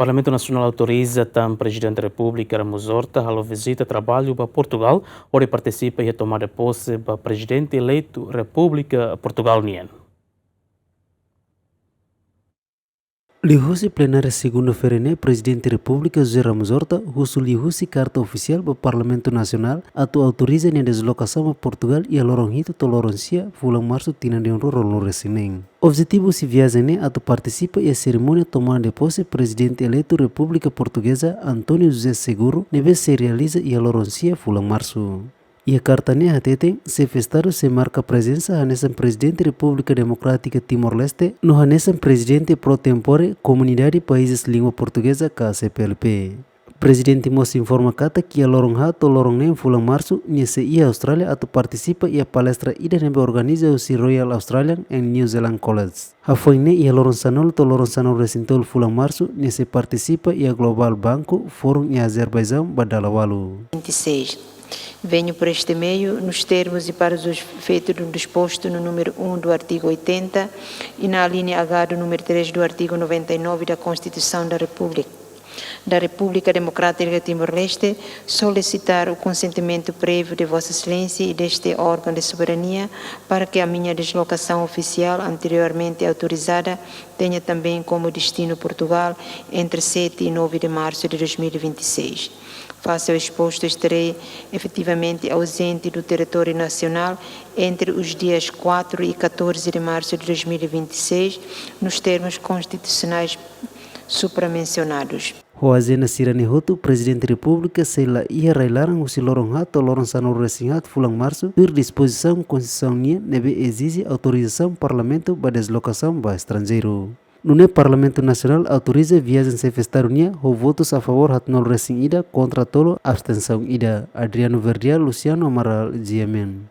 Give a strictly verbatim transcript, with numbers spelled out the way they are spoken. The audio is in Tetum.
Parlamentu Nasionál autoriza tan Prezidente Repúblika Ramos Horta halo vizita traballu ba Portugal, hodi partisipa iha tomada de pose ba Prezidente eleitu Repúblika Portugal nian. Liuhusi plenária segunda-feira ne'e, Prezidente Repúblika José Ramos Horta husu liuhusi karta ofisiál ba Parlamentu Nasionál atu autoriza nia deslokasaun ba Portugal iha loron hitu to'o loron sia fulan Marsu tinan rihun rua ruanulu resin neen. Objetivu husi viajen ne'e atu partisipa iha serimónia tomada de pose Prezidente eleitu Repúblika Portugeza António José Seguro, ne'ebé sei realiza iha loron sia fulan Marsu. Iha karta ne'e hateten, Xefe Estadu sei marka prezensa hanesan Prezidente Repúblika Demokrátika Timor-Leste no hanesan Prezidente pro tempore Komunidade Países Língua Portugeza ka C P L P. Prezidente mós informa katak iha loron haat to'o loron neen fulan Marsu, nia sei iha Austrália atu partisipa iha palestra ida ne'ebé organiza husi Royal Australian and New Zealand College. Hafoin ne'e, iha loron sanulu to'o loron sanulu resin tolu fulan Marsu, nia sei partisipa iha Global Banco Forum iha Azerbaijaun ba dala ualu. Vinte e seis. Venho por este meio, nos termos e para os efeitos do disposto no número um do artigo oitenta e na alínea H do número três do artigo noventa e nove da Constituição da República, da República Democrática de Timor-Leste, solicitar o consentimento prévio de Vossa Excelência e deste órgão de soberania para que a minha deslocação oficial anteriormente autorizada tenha também como destino Portugal entre sete e nove de março de dois mil e vinte e seis. Face ao exposto, estarei efetivamente ausente do território nacional entre os dias quatro e catorze de março de dois mil e vinte e seis, nos termos constitucionais supramencionados. Ho ajenda sira-ne'e hotu, Prezidente Repúblika sei la iha rai-laran husi loron haat to'o loran sanulu resin haat fulan Marsu, tuir dispozisaun Konstituisaun nian ne'ebé ezije autorizasaun Parlamentu ba deslokasaun ba estranjeiru. Nune'e Parlamentu Nasionál autoriza viajen Xefe Estadu nian ho votus a favór haatnulu resin ida, kontra tolu, abstensaun ida. Adriano Verdial, Luciano Amaral, G M N.